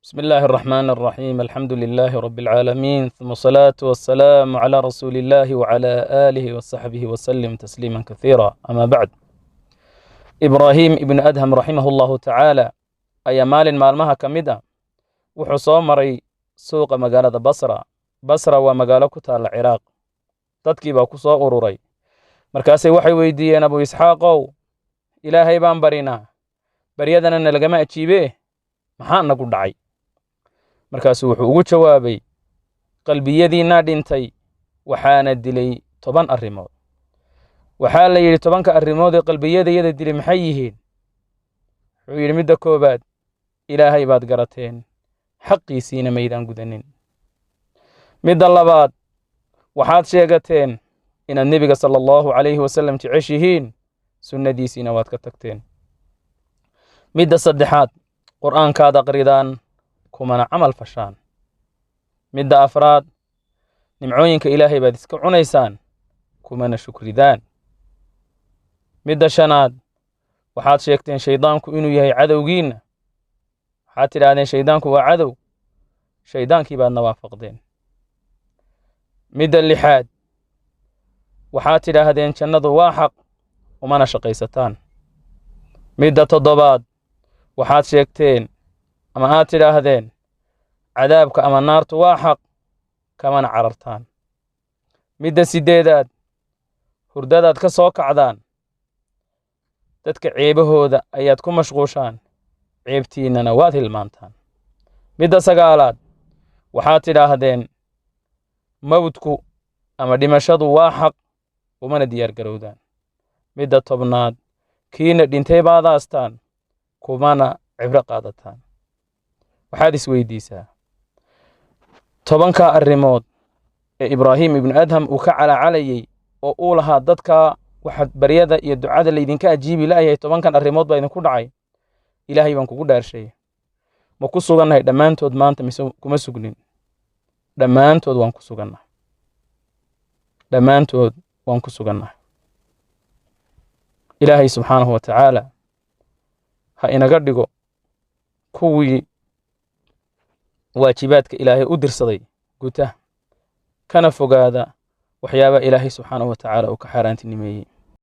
بسم الله الرحمن الرحيم، الحمد لله رب العالمين، ثم الصلاة والسلام على رسول الله وعلى آله وصحبه وسلم تسليما كثيرا، أما بعد. Ibraahim Ibnu Adham raximahu Allahu tacaala ayaa maalin maalmaha ka mid ah wuxuu soo maray suuqa magaalada Basra. Basra waa magaalo ku taalla Ciraaq. Dadkii baa ku soo ururay, markaasay waxay weydiiyeen: "Abu Isxaaqow, Ilaahay baan barinaa, baryadana nalagama ajiibee, maxaa nagu dhacay?" Markaasuu wuxuu ugu jawaabay: "Qalbiyadiinnaa dhintay, waxaana dilay 10 arrimood." Waxaa la yidhi: "10-ka arrimood ee qalbiyadayada dilay maxay yihiin?" Wuxuu yidhi: "Midda koowaad, Ilaahay baad garateen, xaqiisiina maydaan gudanin. Midda labaad, waxaad sheegateen inaad Nebiga sala Allahu calayhi wasalam jeceshihiin, sunnadiisiina waad ka tagteen. Midda saddexaad, Qur'aankaad aqridaan, kumana camal fashaan. Midda afraad, nimcooyinka Ilaahay baad iska cunaysaan, kumana shukridaan. Midda shanaad, waxaad sheegteen shaydaanku inuu yahay cadowgiinna. Waxaad tidhaahdeen shaydaanku waa cadow, shaydaankii baadna waafaqdeen. Midda lixaad, waxaad tidhaahdeen jannadu waa xaq, umana shaqaysataan. Midda toddobaad, waxaad sheegteen ama aad tidhaahdeen cadaabka ama naartu waa xaq, kamana carartaan. Midda siddeedaad, hurdadaad ka soo kacdaan, dadka ceebahooda ayaad ku mashquushaan, ceebtiinnana waad hilmaantaan. Midda sagaalaad, waxaad tidhaahdeen mawdku ama dhimashadu waa xaq, umana diyaar garowdaan. Midda 10aad, kiina dhintay baad aastaan, kumana cibro qaadataan." Waxaad isweydiisaa, 10-kaa arrimood ee Ibraahim Ibnu Adham uu ka calaacalayey oo uu lahaa dadka waxaad baryada iyo ducada laydinka ajiibi la'yahay, 10-kan arrimood baa idinku dhacay. Ilaahay baan kugu dhaarshay, ma ku sugannahay dhammaantood maanta mise kuma sugnin? Dhammaantood waan ku sugannahay, dhammaantood waan ku sugannahay. Ilaahay subxaanahu wa tacaala ha inaga dhigo kuwii waajibaadka Ilaahay u dirsaday guta, kana fogaada waxyaabaa Ilaahay subxaanahu wa tacaala uu ka xaaraantinimeeyey.